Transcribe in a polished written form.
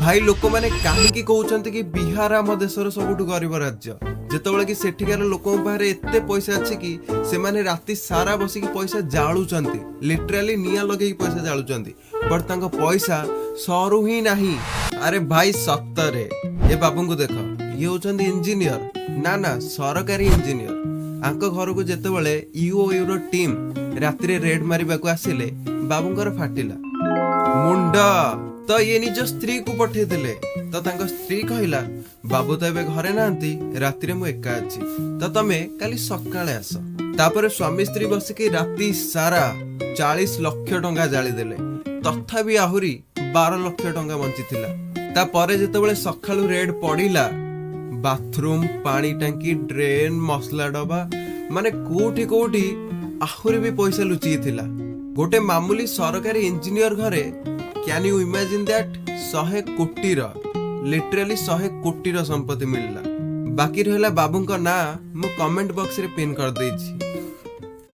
ଭାଇ, ଲୋକମାନେ କାହିଁକି କହୁଛନ୍ତି କି ବିହାର ଆମ ଦେଶର ସବୁଠୁ ଗରିବ ରାଜ୍ୟ, ଯେତେବେଳେ କି ସେଠିକାର ଲୋକଙ୍କ ପାଖରେ ଏତେ ପଇସା ଅଛି କି ସେମାନେ ରାତି ସାରା ବସିକି ପଇସା ଜାଳୁଛନ୍ତି, ଲିଟରାଲି ନିଆଁ ଲଗେଇକି ପଇସା ଜାଳୁଛନ୍ତି, ବଟ୍ ତାଙ୍କ ପଇସା ସରୁ ହିଁ ନାହିଁ। ଆରେ ଭାଇ, ସତରେ ଏ ବାବୁଙ୍କୁ ଦେଖ। ଇଏ ହଉଛନ୍ତି ଇଞ୍ଜିନିୟର, ନା ନା, ସରକାରୀ ଇଞ୍ଜିନିୟର। ଆଙ୍କ ଘରକୁ ଯେତେବେଳେ ଇଓୟୁ ର ଟିମ୍ ରାତିରେ ରେଡ୍ ମାରିବାକୁ ଆସିଲେ, ବାବୁଙ୍କର ଫାଟିଲା ମୁଣ୍ଡ। ତ ଇଏ ନିଜ ସ୍ତ୍ରୀକୁ ପଠେଇଦେଲେ। ତ ତାଙ୍କ ସ୍ତ୍ରୀ କହିଲା, "ବାବୁ ତ ଏବେ ଘରେ ନାହାନ୍ତି, ରାତିରେ ମୁଁ ଏକା ଅଛି, ତ ତମେ କାଲି ସକାଳେ ଆସ।" ତାପରେ ସ୍ୱାମୀ ସ୍ତ୍ରୀ ବସିକି ରାତି ସାରା 40 ଲକ୍ଷ ଟଙ୍କା ଜାଳିଦେଲେ। ତଥାପି ଆହୁରି 12 ଲକ୍ଷ ଟଙ୍କା ବଞ୍ଚିଥିଲା। ତାପରେ ଯେତେବେଳେ ସକାଳୁ ରେଡ୍ ପଡିଲା, ବାଥରୁମ, ପାଣି ଟାଙ୍କି, ଡ୍ରେନ୍, ମସଲା ଡବା, ମାନେ କୋଉଠି କୋଉଠି ଆହୁରି ବି ପଇସା ଲୁଚିକି ଥିଲା। ଗୋଟେ ମାମୁଲି ସରକାରୀ ଇଞ୍ଜିନିୟର ଘରେ, can you imagine that? 100 କୋଟିର, ଲିଟରାଲି 100 କୋଟିର ସମ୍ପତ୍ତି ମିଳିଲା। ବାକି ରହିଲା ବାବୁଙ୍କ ନାଁ, ମୁଁ କମେଣ୍ଟ ବକ୍ସରେ ପିନ୍ କରିଦେଇଛି।